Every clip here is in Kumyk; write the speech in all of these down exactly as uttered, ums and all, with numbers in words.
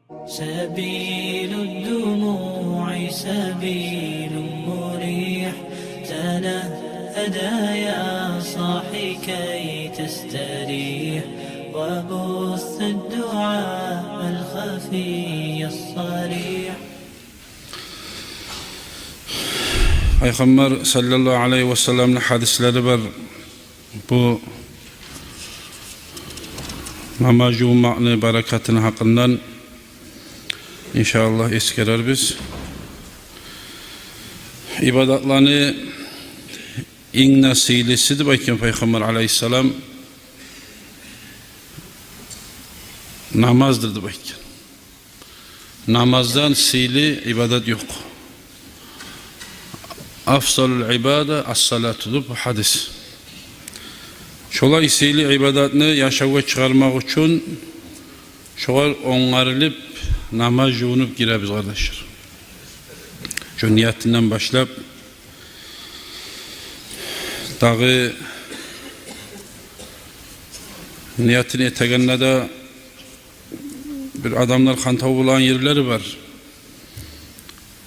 سبيل الدموع سبيل مريح، تنهد يا صاحي كي تستريح، وبث الدعاء الخفي الصريح. Пайхаммар саллаллагьу алайгьи васалламны гьадислери бар. Бу намаз жувунмакъны баракатыны гьакъындан, иншааллагь, эсгерербиз. Ибадатланы инг де сыйлысы деп айтгъан Пайхаммар алайгьиссалам намаздыр деп айтгъан. Намаздан сыйлы ибадат ёкъ. Афзалул ибада ас-салату деп гьадис. Шолай сыйлы ибадатны яшавгъа чыгъармакъ учун шогъар онгарылып намаз жувунуп гиребиз, къардашлар. Шо ниятындан башлап, дагъы ниятын этегенде де бир адамлар хантав болагъан ерлери бар.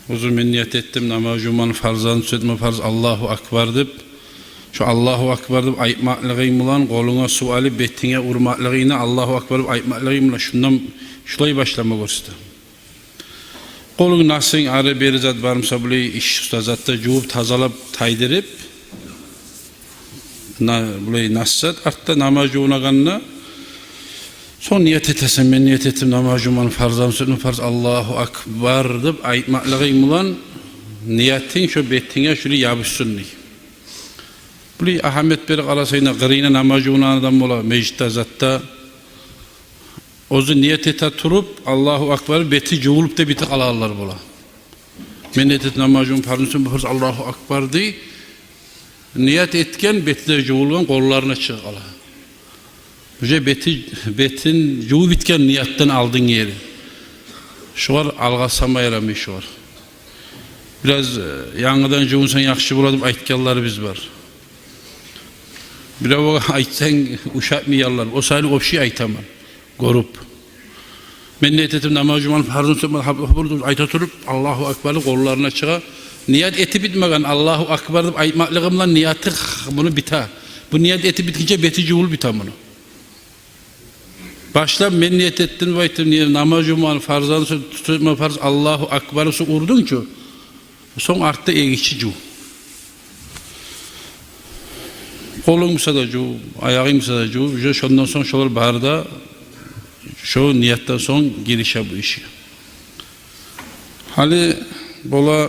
Оьзю мен ният этдим намаз жувунмагъа, фарздан тюз этме фарз, Аллагьу акбар деп. Шо Аллагьу акбар деп айтмакълыгъынг булан, къолунга сув алып, бетинге урмакълыгъынг да, Аллагьу акбар деп айтмакълыгъынг булан, шундан шулай башлама гёрсете. Къолунг, насынг, ары-бери зат бар буса, булай иш уста затда жувуп, тазалап, тайдырып, на-, булай нас зат, артда намаз жувунагъанда, сонг ният этесен, мен ният этдим намаз жувунмагъа, фарздан тюз этме фарз, Аллагьу акбар деп айтмакълыгъынг булан ниятынг шо бетинге шулай ябушсун дей. Булай агьамият берип къарасанг да, къырыйына намаз жувунагъан адам бола, межитде, затда. Оьзю ният эте туруп, Аллагьу акбар, бети жувулуп да битип къалагъанлар бола. Мен ният этдим намаз жувунмагъа, фарздан тюз этме фарз, Аллагьу акбар дей. Ният этген, бети де жувулгъан, къолларына чыгъып къала. Уже бети, бетин жувуп битген ниятдан алдын ери. Шогъар алгъасама ярамай шогъар. Бираз, э, янгыдан жувунсанг яхшы бола деп айтгъанларыбыз бар. Биревге айтсанг, ушатмайгъанлар. О саялы общий айтаман, гёрюп. Мен ният этип намаз жувунмагъа, фарздан тюз этме, гьап, гьап, гьап деп айта туруп, Аллагьу акбар къолларына чыгъа. Ният этип битмеген, Аллагьу акбар деп айтмакълыгъы булан нияты, муну бите. Бу ният этип битгинче бети жувулуп бите муну. Башлап мен ният этдим деп айтып, ният, намаз жувунмагъа, фарздан тюз этме фарз, Аллагьу акбар, сонг урдунг чу. Сонг артда эгичи жув. Къолунг буса да жув, аягъынг буса да жув. Уже шондан сонг шолар бары да шо ниятдан сонг гирише бу ишге. Гьали бола,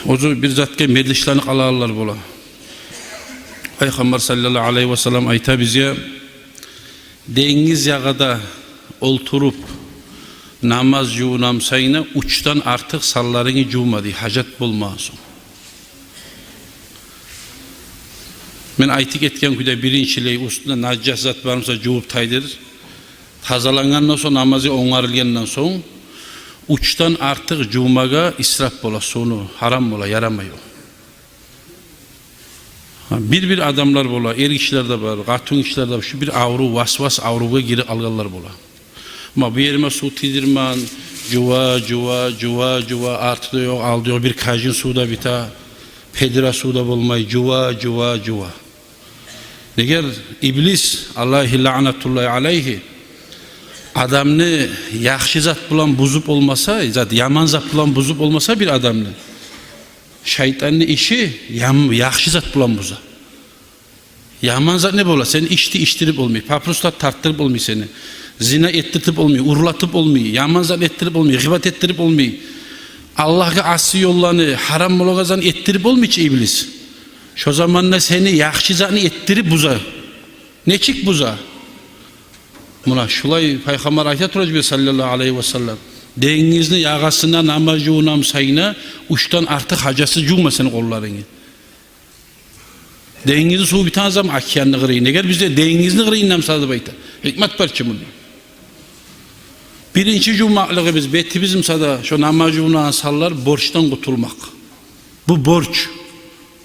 оьзю бир затгъа мелишленип къалагъанлар бола. Пайхаммар саллаллагьу алайгьи васаллам айта бизге: «Денгиз ягъада олтуруп намаз жувунамсанг да, учдан артыкъ санларынгны жувма», — дей, гьажат болмагъан сонг. Мен айтып гетген кюйде, биринчилей, уьстюнде нажас зат бар буса, жувуп тайдыр. Тазалангъандан сонг, намазы онгарылгъандан сонг, учдан артыкъ жувмагъа исрап бола, сувну гьарам бола, ярамай о. Бир-бир адамлар бола, эргишилер де бар, къатынгишилер де бар, шу бир аврув, васвас аврувгъа гирип къалгъанлар бола. Ма бу ериме сув тийдирмен, жува, жува, жува, жува, арты да ёкъ, алды ёкъ, бир кажин сув да бите, педре сув да болмай, жува, жува, жува. Эгер иблис, Аллагьи лаънатуллагьи алайгьи, адамны яхшы зат булан бузуп болмаса, зат, яман зат булан бузуп болмаса бир адамны, шайтанны иши ям-, яхшы зат булан буза. Яман зат не бола? Сени ичди ичдирип болмай, папирос да тартдырып болмай сени, зина этдирип болмай, урлатып болмай, яман зат этдирип болмай, гъыйбат этдирип болмай, Аллагьгъа асси ёлланы, гьарам болагъан затны этдирип болмай чы иблис. Шо заманда сени яхшы затны этдирип буза. Нечик буза? Муна шулай Пайхаммар айта тура бизге, саллаллагьу алайгьи васаллам: «Денгизни ягъасына намаз жувунамсанг да, учдан артыкъ гьажатсыз жувма сени къолларынгны». Денгизни суву битеген заман океанны къырыйын. Эгер бизде денгизни къырыйындан буса деп айта. Гьикмат бар чы мунда. Биринчи жувмакълыгъыбыз, бетибиз буса да, шо намаз жувунагъан санлар, борчдан къутулмакъ. Бу борч.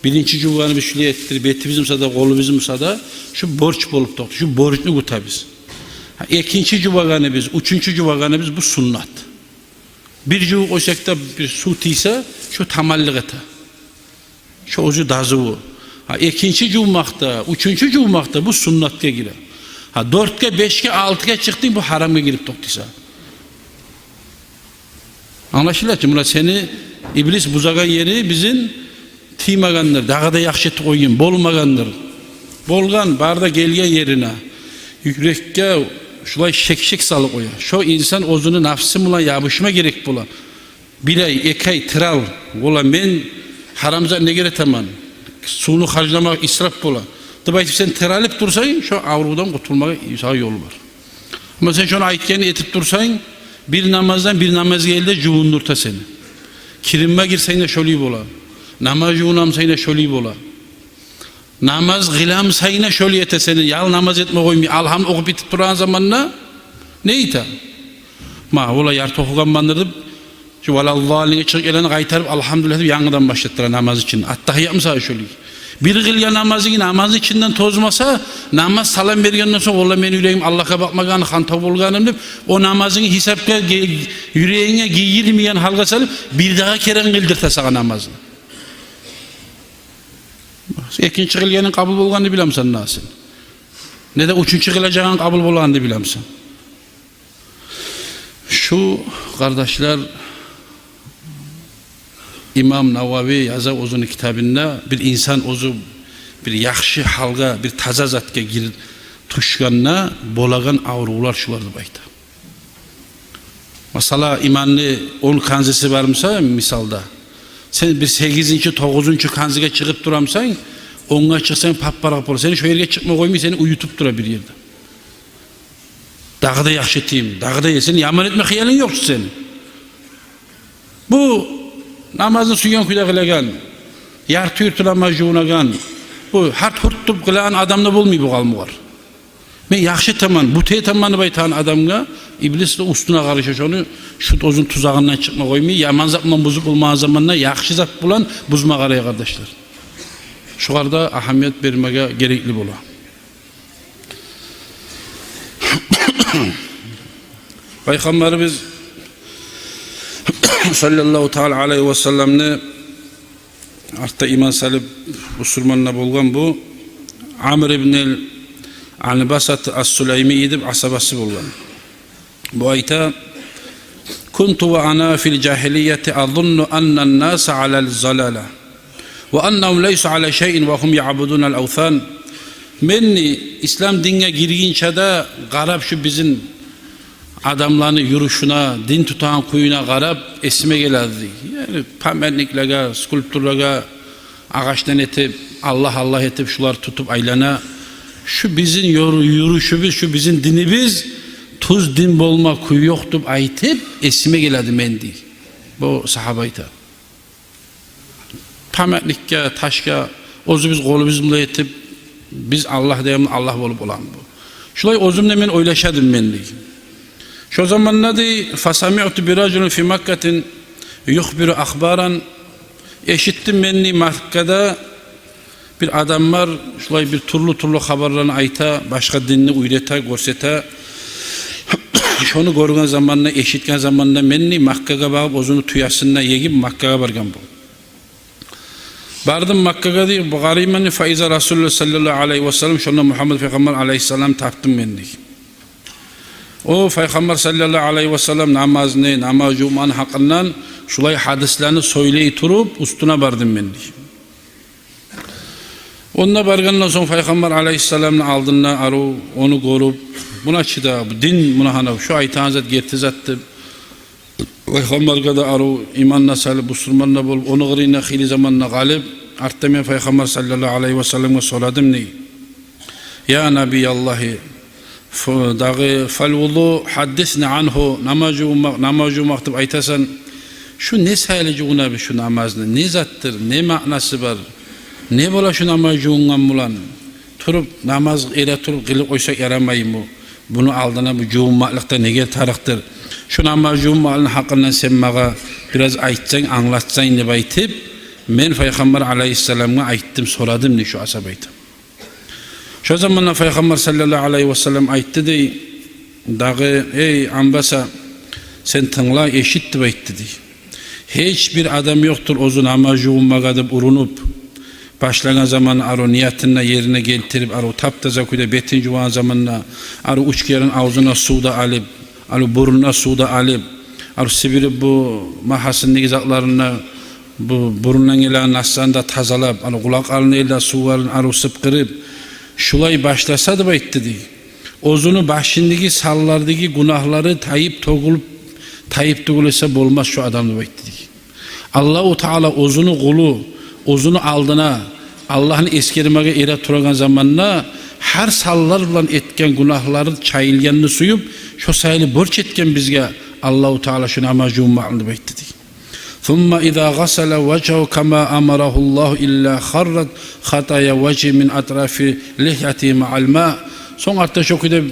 Биринчи жувгъаныбыз шулай этдир, бетибиз буса да, къолубуз буса да, шу борч болуп токътай. Шу борчну кютебиз. Гьа, экинчи жувагъаныбыз, уьчюнчю жувагъаныбыз — бу суннат. Бир жувуп къойсакъ да, бир сув тийсе, шо таманлыкъ эте. Шо оьзю дазуву. Гьа, экинчи жувмакъда, уьчюнчю жувмакъда — бу суннатгъа гире. Гьа, дёртге, бешге, алтыгъа чыкъдынг — бу гьарамгъа гирип токътай. Англашыла чы, муна сени иблис бузагъан ери бизин тиймегендир, дагъы да яхшы этип къойгъан, болмагъандыр. Болгъан, бары да гелген ерине. Юрекге шулай шек-шек салып къоя. Шо инсан оьзюню нафсы булан ябушма герек бола. Бир ай, эки ай тырал, ола, мен гьарам зат неге этемен? Сувну харжламакъ исрап бола деп айтып, сен тыралып турсанг, шо аврувдан къутулмагъа сагъа ёл бар. Амма сен шону айтгъанын этип турсанг, бир намаздан бир намазгъа ерли жувундурта сени. Киринме гирсенг де шолай бола. Намаз жувунамсанг да шолай бола. Намаз къыламсанг да шолай эте сени. Ял намаз этме къоймай, алгьам охуп битип турагъан заманда не эте? Ма, ола, ярты охугъанмандыр деп, шу «валаллалин»ге чыгъып гелени къайтарып, «алгьамдулиллагь» деп, янгыдан башлаттыра намаз ичинде. Аттагьият мисалы шолай. Бир къылгъан намазынгны намаз ичинден тозмаса, намаз салам бергенден сонг: «Ола, мени юрегим Аллагьгъа бакъмагъан, хантав болгъаным», — деп, о намазынгны гьисапгъа ге-, юрегинге гийирмейген гьалгъа салып, бир дагъы керен къылдырта сагъа намазны. Экинчи къылгъанынг къабул болгъанны билемисен, Насин? Неде уьчюнчю къылажагъынг къабул болгъанны билемисен? Шу, къардашлар, имам Навави яза оьзюню китабында, бир инсан оьзю бир яхшы гьалгъа, бир таза затгъа гирип тюшгенде болагъан аврувлар шулар деп айта. Масала, иманны он канзиси бар буса, мисалда, сен бир сегизинчи, тогъузунчу канзиге чыгъып турамсан, онгъа чыкъсанг, пап-паракъ бола. Сени шо ерге чыкъма къоймай, сени уютуп тура бир ерде. Дагъы да яхшы этейим, дагъы да, сени яман этме хыялынг ёкъ чу сени. Бу намазны сюйген кюйде къылагъан, ярты-юрту намаз жувунагъан, бу гьарт-гьурт туруп къылагъан адам да болмай бу къалмагъар. Мен яхшы этемен, бютюн этемен деп айтагъан адамгъа иблис де уьстюне къарыша, шону, шу оьзюню тузагъындан чыкъма къоймай, яман зат булан бузуп болмагъан заманда яхшы зат булан бузма къарай, къардашлар. Шугъар да агьамият бермеге герекли бола. Пайхаммарыбыз саллаллагьу таала алайгьи ва салламны артда иман салып, бусурман да болгъан бу Амр ибн ал-Анбасат ас-Сулайми деп асгьабасы болгъан. Бу айта: «Кунту ва ана фил жагьилияти азунну анна ан-наса ала залала ва аннагьум лайсу ала шайин ва гьум ягьбудуна ал-авсан». Мен, дей, ислам динге гиргинче де къарап, шу бизин адамланы юрюшюне, дин тутагъан кююне къарап, эсиме геледи, дей. Яни памятниклеге, скульптуралагъа агъачдан этип, Аллагь, Аллагь этип, шулар тутуп айлана. Шу бизин юрю-, юрюшюбюз, шу бизин динибиз тюз дин болма кюй ёкъ деп айтып, эсиме геледи мен, дей, бу сагьаба айта. Памятникге, ташгъа оьзюбюз къолубуз булан этип, биз Аллагь деген, Аллагь болуп боламы бу? Шулай оьзюм де мен ойлашадым мен, дей. Шо заманда, дей, «фасамиъту би ражулин фи Маккатин юхбиру ахбаран». Эшитдим мен, дей, Маккада бир адам бар, шулай бир тюрлю-тюрлю хабарланы айта, башгъа динни уьйрете, гёрсете. Шону гёрген заманда, эшитген заманда мен, дей, Маккагъа багъып, оьзюню тюесин де егип, Маккагъа баргъан бу. Бардым Маккагъа, дей, къарайман, дей, фа иза Расулуллагь саллаллагьу алайгьи ва саллам, шонда Мугьаммад пайхаммар алайгьиссалам тапдым мен, дей. О пайхаммар саллаллагьу алайгьи ва саллам намазны, намаз жувманы гьакъындан шулай гьадислени сёйлей туруп, уьстюне бардым мен, дей. Онда баргъандан сонг пайхаммар алайгьиссаламны алдында арив, ону гёрюп, муна чы да, бу дин, муна гьанав, шу айтагъан зат герти зат деп, пайхаммаргъа да арив иман да салып, бусурман да болуп, ону къырыйында хыйлы заман да къалып, артда мен пайхаммар саллаллагьу алайгьи ва салламгъа сорадым, дей: «Я Набияллагь, ф-, дагъы, фал вузу гьаддисни ангьу, намаз жувунмакъ, намаз жувунмакъ деп айтасан, шу не саялы жувунабыз шу намазны? Не затдыр, не маънасы бар? Не бола шу намаз жувунгъан булан? Туруп, намаз эретуруп къылып къойсакъ ярамаймы? Буну алдына бу жувунмакълыкъ да неге тарыкъдыр? Шу намаз жувунмакълыкъны гьакъындан сен магъа бираз айтсанг, англатсанг», — деп айтып, мен пайхаммар алайгьиссаламгъа айтдым, сорадым, дей, шу асгьаба айта. Шо заманда пайхаммар саллаллагьу алайгьи ва саллам айтды, дей: Дагъы: «Эй, Анбаса, сен тынгла, эшит», — деп айтды дей. «Гьеч бир адам ёкъдур, оьзю намаз жувунмагъа деп урунуп, башлагъан заманда арив ниятын да ерине гелтирип, арив тап-таза кюйде бетин жувагъан заманда, арив уьч керен авзуна сув да алып, арив бурнуна сув да алып, арив сибирип бу магьасындагъы затларын да, бу бурнундан гелеген насларын да тазалап, арив къулакъларына да сувларын арив сыпкъырып, шулай башласа, — деп айтды дей, — оьзюню башындагъы санлардагъы гюнагьлары тайып тёгюлюп, тайып тёгюл эсе, болмас шо адам», — деп айтды дей. Аллагьу Таала оьзюню къулу, оьзюню алдына, Аллагьны эсгермеге эретурагъан заманда, гьар санлар булан этген гюнагьлары чайылгъанны сююп, шо саялы борч этген бизге Аллагьу Таала шо намаз жувунмакълыкъны, деп айтды дей. «Сумма иза гъасала важгьагьу кама амарагьуллагьу илла харрат хатая важгьигьи мин атрафи лигьятигьи маъал маъ». Сонг артда шо кюйде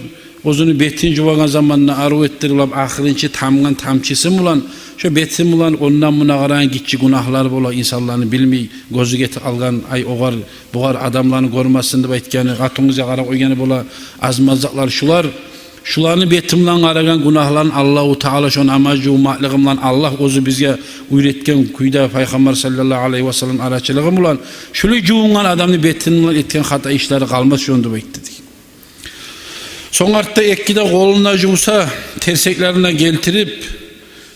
оьзюню бетин жувагъан заманда арив этдирип, ахырынчы тамгъан тамчысы булан, шо бетин булан ондан-мундан къарагъан гиччи гюнагьлар бола, инсанланы билмей, гёзю гетип къалгъан, ай, огъар, бугъар адамланы гёрмесин деп айтгъаны, къатынгъызгъа къарап къойгъаны бола, аз-маз затлар шулар. Шуланы бетин булан къарагъан гюнагьларын Аллагьу Таала шо намаз жувунмакълыгъы булан Аллагь оьзю бизге уьйретген кюйде, Пайхаммар саллаллагьу алайгьи васаллам арачылыгъы булан, шулай жувунгъан адамны бетин булан этген хата ишлери къалмас шону, деп айтды дей. Сонг артда эки де къолун да жувса, терсеклерин де гелтирип,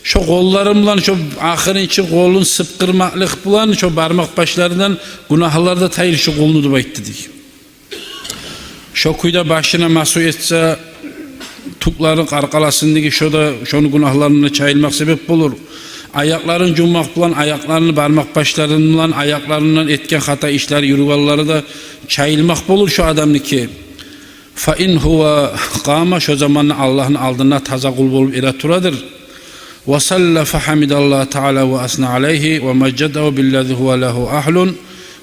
шо къоллары булан, шо ахырынчы къолун сыпкъырмакълыкъ булан, шо бармакъ башларындан гюнагьлар да тайыр шо къулну, деп айтды дей. Шо кюйде башына масгь этсе, тюклери, къаркъарасындагъы шо да, шону гюнагьларындан чайылмакъ себеп болур. Аякъларын жувмакъ булан, аякъларыны бармакъ башларындан, аякъларындан этген хата ишлери, юрюгенлери де чайылмакъ болур шо адамныки. Фа ин гьува къама, шо заманда Аллагьны алдында таза къул болуп эретурадыр. Ва салла фа гьамидаллагьа таала ва асна алайгьи ва мажжадагьу биллази гьува лагьу агьлун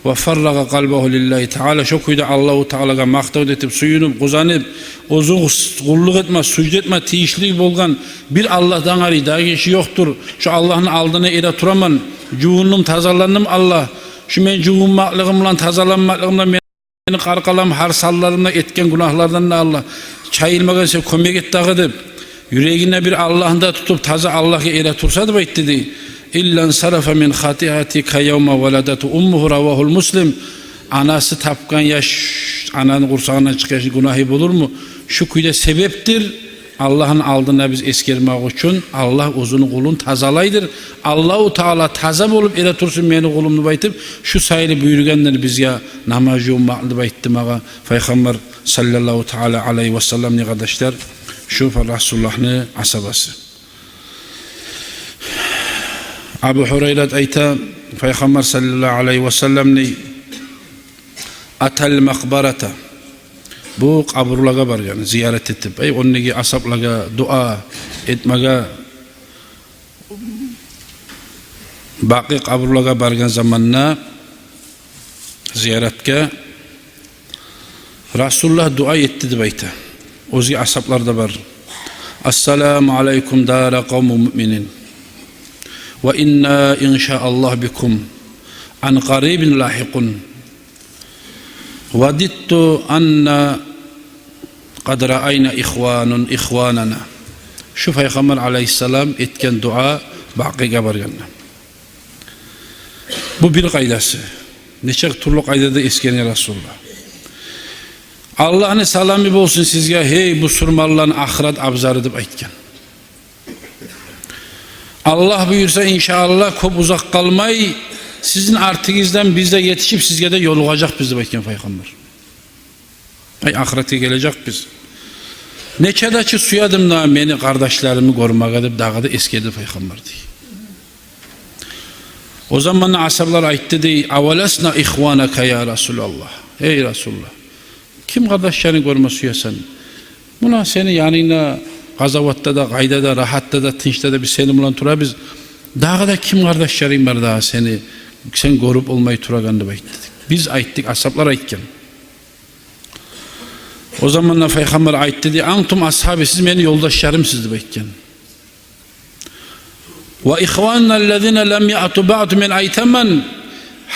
ва фаррагъа къалбагьу лиллагьи таала. Шо кюйде Аллагьу Таалагъа макътав этип, сююнюп, къузанып, оьзю къуллукъ этме, сужда этме тийишли болгъан бир Аллагьдан къайры дагъы гиши ёкъдур. Шо Аллагьны алдына эретураман, жувундум, тазаландым, Аллагь. Шу мен жувунмакълыгъым булан, тазаланмакълыгъым булан мен мени къаркъарам, гьар санларымда этген гюнагьлардан да, Аллагь, чайылмагъа сен кёмек эт дагъы деп, юрегинде бир Аллагьны да тутуп, таза Аллагьгъа эретурса, деп айтды дей. Илла нсарафа мин хатигьатигьи кайявма валадатгьу уммугьу, равагьул Муслим. Анасы тапгъан яш, ананы къурсагъындан чыкъгъан яшны гюнагьы болурму? Шу кюйде себепдир. Аллагьны алдында биз эсгермек учун, Аллагь оьзюню къулун тазалайдыр. Аллагьу Таала таза болуп эретурсун мени къулум деп айтып, шу саялы буюргъандыр бизге намаз жувунмакъны деп айтды магъа Пайхаммар саллаллагьу таала алайгьи васаллам, не къардашлар, шу Расулуллагьны асгьабасы. Абу Гьурайрат айта, Пайхаммар саллаллагьу алайгьи васаллам дей: «Атал макъбарата». Бу къабурлагъа баргъан, зиярат этип, ай, ондагъы асгьаблагъа дуа этмеге, Бакъи къабурлагъа баргъан заманда, зияратгъа, Расулуллагь дуа этди деп айта. Оьзге асгьаблар да бар. «Ассаламу алайкум дара къавмин муъминин. Ва инна иншааллагьу бикум ан къарибин лагьикъун. Вадидту анна къад раайна ихванун, ихванана». Шу Пайхаммар алайгьиссалам этген дуа Бакъиге баргъанда. Бу бир къайдасы. Нече тюрлю къайдада эсгерген Расулуллагь. «Аллагьны саламы болсун сизге, гьей бусурманланы ахырат абзары», — деп айтгъан. «Аллагь буюрса, иншааллагь, кёп узакъ къалмай, сизин артыгъыздан биз де етишип, сизге де ёлугъажакъбыз», — деп айтгъан Пайхаммар. Ай, ахыратгъа гележекбиз. «Нече де чи сюедим дагъы мени къардашларымны гёрмеге», — деп дагъы да эсгерди Пайхаммар, дей. О заманда асгьаблар айтды, дей: «Аваласна ихванака, я Расулаллагь? Эй Расулуллагь, ким къардашларынгны гёрме сюесен? Муна сени янынгда, къазаватда да, къайда да, рагьатда да, тынчда да биз сени булан турабыз. Дагъы да ким къардашларынг бар дагъы сени, сен гёрюп болмай турагъан?» — деп айтды. Биз айтдыкъ, асгьаблар айтгъан. О заманда Пайхаммар айтды, дей: «Антум асгьаби, сиз мени ёлдашларымсыз», — деп айтгъан. «Ва ихваналлазина лам яъту баъду, мен айтаман,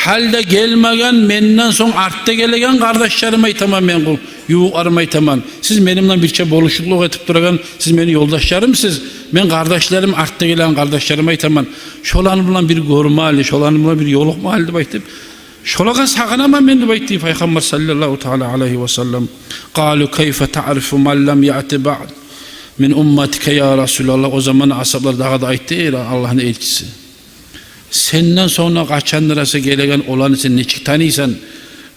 гьали де гелмеген, менден сонг артда гелеген къардашларым айтаман мен, къул. ювукъларыма айтаман. Сиз мени булан бирче болушукълукъ этип турагъан, сиз мени ёлдашларымсыз. Мен къардашларым, артда гелеген къардашларыма айтаман. Шоланы булан бир гёрмели, шоланы булан бир ёлукъмалы деп айтып, шолагъа сагъынаман мен деп айтды Пайхаммар саллаллагьу таала алайгьи ва саллам. Къалу: «Кайфа таърифу ман лам яъти баъд мин умматика, я Расулаллагь?» О заман асгьаблар дагъы да айтды: «Эй Аллагьны элчиси, сенден сонг къачандыр эсе гелеген оланы сен нечик таныйсан?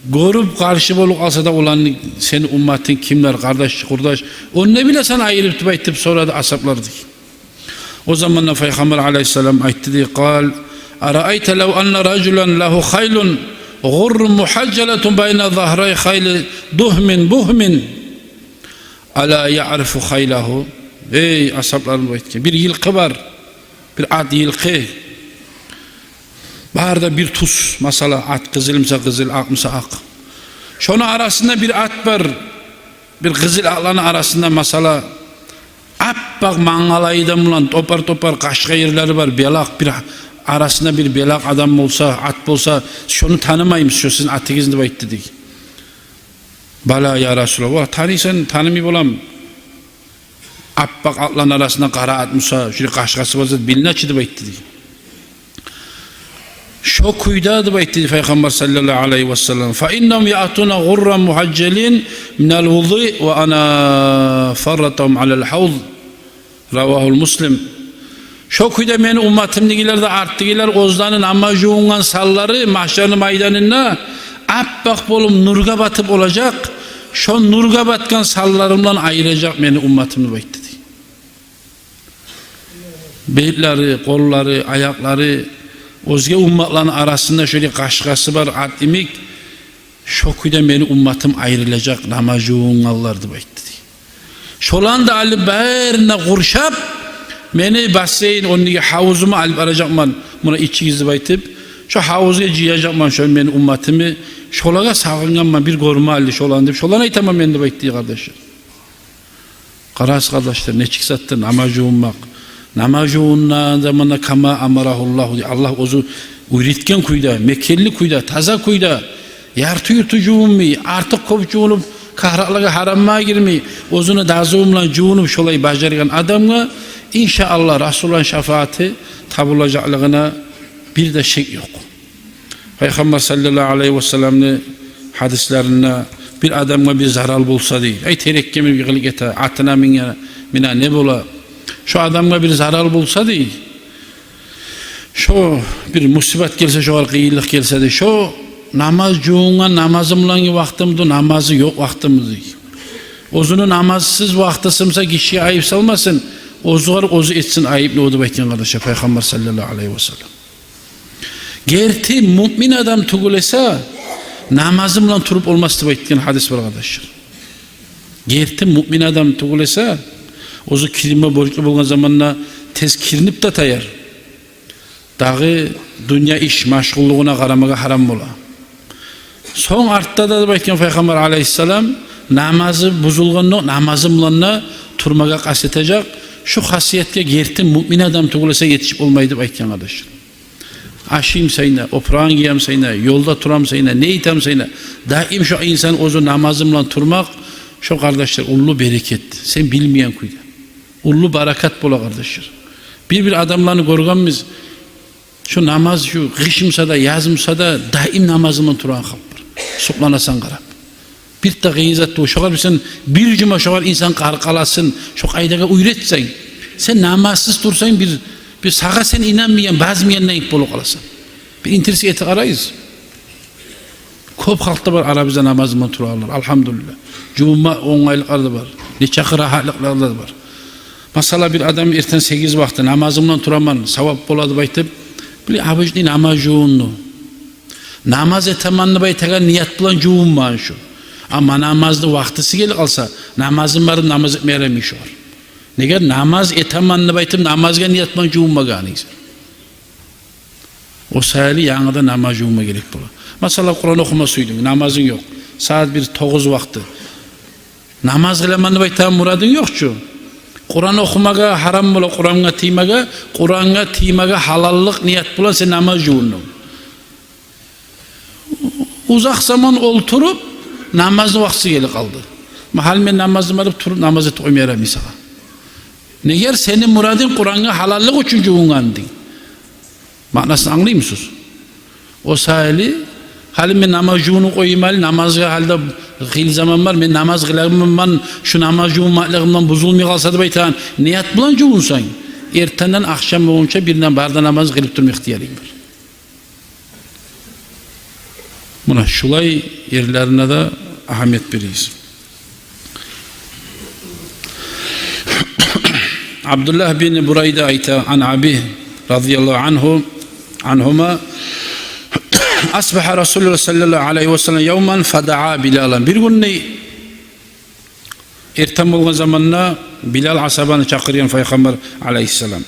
Гёрюп, къаршы болуп къалса да оланы сени умматынг кимлер, къардаш, къурдаш, ону не билесен айырып?» деп айтып сорады асгьаблар дей. О заманда Пайхаммар алайгьиссалам айтды дей: «Къал: араайта лав анна ражулан лагьу хайлун гъуррун мухажжалатун байна загьрай хайли дугьмин бугьмин, ала яърифу хайлагьу?» Эй асгьабларым, деп айтгъан, бир йылкъы бар, бир ат йылкъы. Бары да бир тюс, масала, ат къызыл буса къызыл, акъ буса акъ. Шону арасында бир ат бар, бир къызыл атланы арасында, масала, аппакъ мангалайы да булан топар-топар къашгъа ерлери бар, белакъ, бир арасында бир белакъ адам болса, ат болса, шону танымаймысыз, шо сизин атыгъызмы деп айтды дей. «Бала, я Расулаллагь, таныйсан, танымай болам. Аппакъ атланы арасында къара ат буса, шулай къашгъасы бар зат билине чи», деп айтды дей. «Шо кюйде», деп айтды дей Пайхаммар саллаллагьу алайгьи ва саллам, «фа иннагьум яътуна гъурран мухажжалин минал вудуи ва ана фарратагьум алал гьавз». Равагьул Муслим. «Шо кюйде мени умматымдагъылар да, артдагъылар, оьзлени намаз жувунгъан санлары магьшарны майданында аппакъ болуп нургъа батып олажакъ, шо нургъа батгъан санларым булан айыражакъ мени умматымны», деп айтды дей. Бетлери, къоллары, аякълары оьзге умматланы арасында шолай къашгъасы бар ат йимик, «Шо кюйде мени умматым айрылажакъ, намаз жувунгъанлар», деп айтды дей. «Шоланы да алып, барына къуршап, мени бассейн, ондагъы гьавузума алып баражакъман, муна ичигиз», деп айтып, «шо гьавузгъа жыяжакъман шо мени умматымны, шолагъа сагъынгъанман, бир гёрмели шоланы», деп, «шоланы айтаман мен», деп айтды дей, къардашлар. Къарагъыз, къардашлар, нечик затдыр намаз жувунмакъ. Намаз жувунгъан заманда, «кама амарагьуллагьу», дей, Аллагь оьзю уьйретген кюйде, мекенли кюйде, таза кюйде, ярты-юрту жувунмай, артыкъ кёп жувунуп, къаракълагъа, гьарамлагъа гирмей, оьзюню дазусу булан жувунуп, шолай бажаргъан адамгъа, иншааллагь, Расулуллагьны шафааты табулажакълыгъына бир де шек ёкъ. Пайхаммар саллаллагьу алайгьи ва салламны гьадислеринде: «Бир адамгъа бир зарал болса, – дей, – ай, терекге минип йыгъылып гете, атына мине, мине, не бола, шо адамгъа бир зарал болса, – дей, – шо бир мусибат гелсе, шогъар къыйынлыкъ гелсе, – дей, – шо намаз жувунгъан намазы булангъы вакътымыды, намазы ёкъ вакътымыды, – дей. – Оьзюню намазсыз вакътиси буса, гишиге айып салмасын, оьзюгер оьзю этсин айыпны о», – деп айтгъан, къардашлар, Пайхаммар саллаллагьу алайгьи ва саллам. Герти муъмин адам тюгюл эсе, намазы булан туруп болмас деп айтгъан гьадис бар, къардашлар. Герти муъмин адам тюгюл эсе, оьзю киринме борчлу болгъан заманда тез киринип де таяр. Дагъы дюнья иш машгъуллугъуна къарамагъа гьарам бола. Сонг артда да, деп айтгъан Пайхаммар алайгьиссалам, намазы бузулгъанда, намазы булан да турмагъа къаст этежек. Шу хасиятгъа герти муъмин адам тюгюл эсе етишип болмай деп айтгъан, къардашлар. Ашаймсан да, опурагъын гиемсен де, ёлда турамсан да, не этемсен де, даим шо инсан оьзю намазы булан турмакъ, шо, къардашлар, уллу берекет. Сен билмейген кюйде. Уллу баракат бола, къардашлар. Бир-бир адамланы гёргенбиз, шо намаз, шо къыш буса да, яз буса да, даим намазы булан турагъан халкъ бар. Сукъланасан къарап. Бир де къыйын зат тюгюл. Шогъар бир сен бир жума шогъар инсан къаркъарасын, шо къайдагъа уьйретсенг, сен намазсыз турсанг, бир, бир сагъа сен инанмайгъан, базмайгъан йимик болуп къаласан. Бир интересно этип къарагъыз. Кёп халкъ да бар арабызда намазы булан турагъанлар, алгьамдулиллагь. Жувунма онгайлыкълар да бар, нечакъы рагьатлыкълар да бар. Масала, бир адам эртен сегиз вакъти намазы булан тураман, савап бола деп айтып, бир обычный намаз жувунду. Намаз этемен деп айтагъан ният булан жувунмагъан шу. Амма намазны вакътиси гелип къалса, намазым бар деп намаз этме ярамай шогъар. Неге? Намаз этемен деп айтып, намазгъа ният булан жувунмагъан инсан. О саялы янгыдан намаз жувунма герек бола. Масала, Къуран охума сюйдюнг, намазынг ёкъ. Сагьат бир, тогъуз вакъти. Намаз къыламан деп айтагъан мурадынг ёкъ чу. Къуран охумагъа гьарам бола, Къурангъа тиймеге, Къурангъа тиймеге гьалаллыкъ ният булан сен намаз жувундунг. Узакъ заман олтуруп, намазны вакътиси гелип къалды. Гьали мен намазлыман деп туруп намаз этип къойма ярамай сагъа. Негер сени мурадынг Къурангъа гьалаллыкъ учун жувунгъан эдинг. Маънасын англаймысыз? О саялы, гьали мен намаз жувунуп къоюм гьали, намазгъа гьали де хыйлы заман бар, мен намаз къыламан, шу намаз жувунмакълыгъымдан бузулмай къалса деп айтагъан ният булан жувунсанг, эртенден ахшам болгъунча бирден бары да намазны къылып турма ихтиярынг бар. Муна шулай ерлерине де агьамият беригиз. Абдуллагь бин Бурайда айта, ан абигьи, радияллагьу ангьу, ангьума, асбагьа Расулуллагь саллаллагьу алайгьи ва саллам явман фадаа Билалан. Бир гюн дей, эртен болгъан заманда Билал асгьабаны чакъыргъан Пайхаммар алайгьиссалам.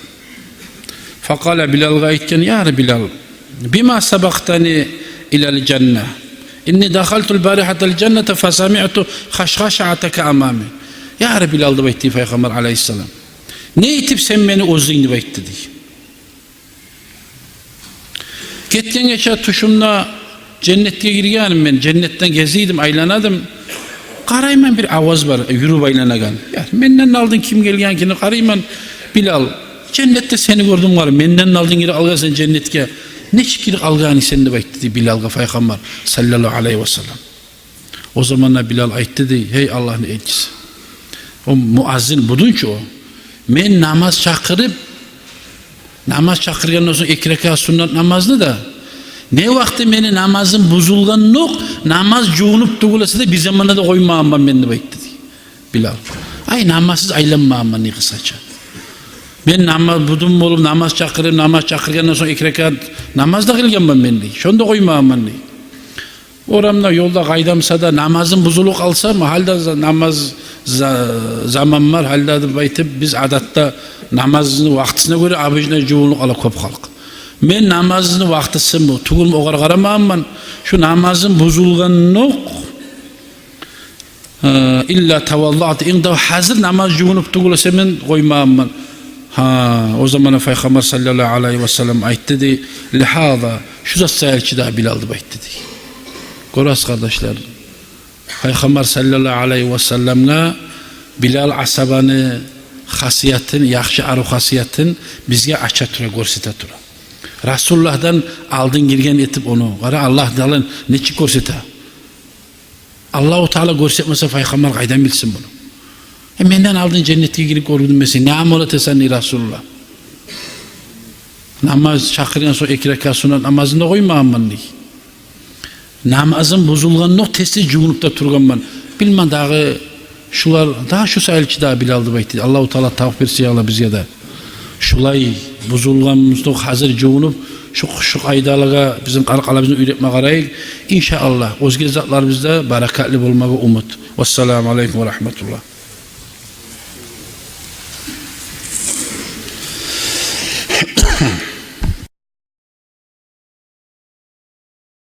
Факъала, Билалгъа айтгъан: «Я Билал, бима сабакътани илал жанна? Инни дахалтул баригьатал жанната фасамиъту хашхашаатака амами». «Я Билал, — деп айтды Пайхаммар алайгьиссалам, — не этип сен мени оздунг?» — деп айтды дей. Гетген гече тюшюмде женнетге гиргенмен, женнетде гезедим, айланадым. Къарайман, бир аваз бар, юрюп айланагъан. Я, менден алдын ким гелген экен деп къарайман. «Билал, женнетде сени гёрдюм гьали, менден алдын гирип алгъансан женнетге. Нечик гирип алгъан эсен?» — деп айтды дей Билалгъа Пайхаммар саллаллагьу алайгьи ва саллам. О заманда Билал айтды дей: «Гьей Аллагьны элчиси, о муаззин будун чу о, мен намаз чакъырып, намаз чакъыргъандан сонг эки ракаат суннат намазны да, не вакъти мени намазым бузулгъандокъ, намаз жувунуп тюгюл эсе де, бир заманда да къоймагъанман мен», — деп айтды дей Билал. «Ай, намазсыз айланмагъанман дей къысгъача. Мен намаз будун болуп, намаз чакъырып, намаз чакъыргъандан сонг эки ракаат намаз да къылгъанман мен дей. Шону да къоймагъанман дей. Орамда, ёлда, къайда буса да намазым бузулуп къалса, гьали де за-, намаз за-, заман бар, гьали де», — деп айтып, биз адатда намазны вакътисине гёре обычно жувунуп къала кёп халкъ. «Мен намазны вакътиси тюгюлмю, огъар къарамагъанман. Шу намазым бузулгъандокъ, э, илла таваллаъту, инг де гьазир намаз жувунуп тюгюл эсе мен къоймагъанман». Гьа, о заманда Пайхаммар саллаллагьу алайгьи ва саллам айтды дей: «Лигьаза, шу зат саялы чы дагъы, Билал», — деп айтды дей. Гёресиз, къардашлар, Пайхаммар саллаллагьу алайгьи ва салламгъа Билал асгьабаны хасиятын, яхшы арив хасиятын бизге ача тура, гёрсете тура. Расулуллагьдан алдын гирген этип ону. Къара, Аллагь Таала нечик гёрсете. Аллагьу Таала гёрсетмесе, Пайхаммар къайдан билсин муну? «Э, менден алдын женнетге гирип гёрдюм эсе, не амал этесен дей, Расулуллагь?» «Намаз чакъыргъан сонг эки ракаат суннат намазны да къоймагъанман дей. Намазым бузулгъандокъ тез-тез жувунуп да тургъанман. Билмеймен дагъы шулар, дагъы шу саялы чы дагъы, Билал», — деп айтды. Аллагьу Таала тавпикъ берсин, я Аллагь, бизге де. Шулай бузулгъаныбыздокъ гьазир жувунуп, шу, шу къайдалагъа бизин къаркъарабызны уьйретме къарайыкъ. Иншааллагь, оьзге затларыбыз да баракатлы болмагъа умут. Вассаламу алайкум ва рагьматуллагь.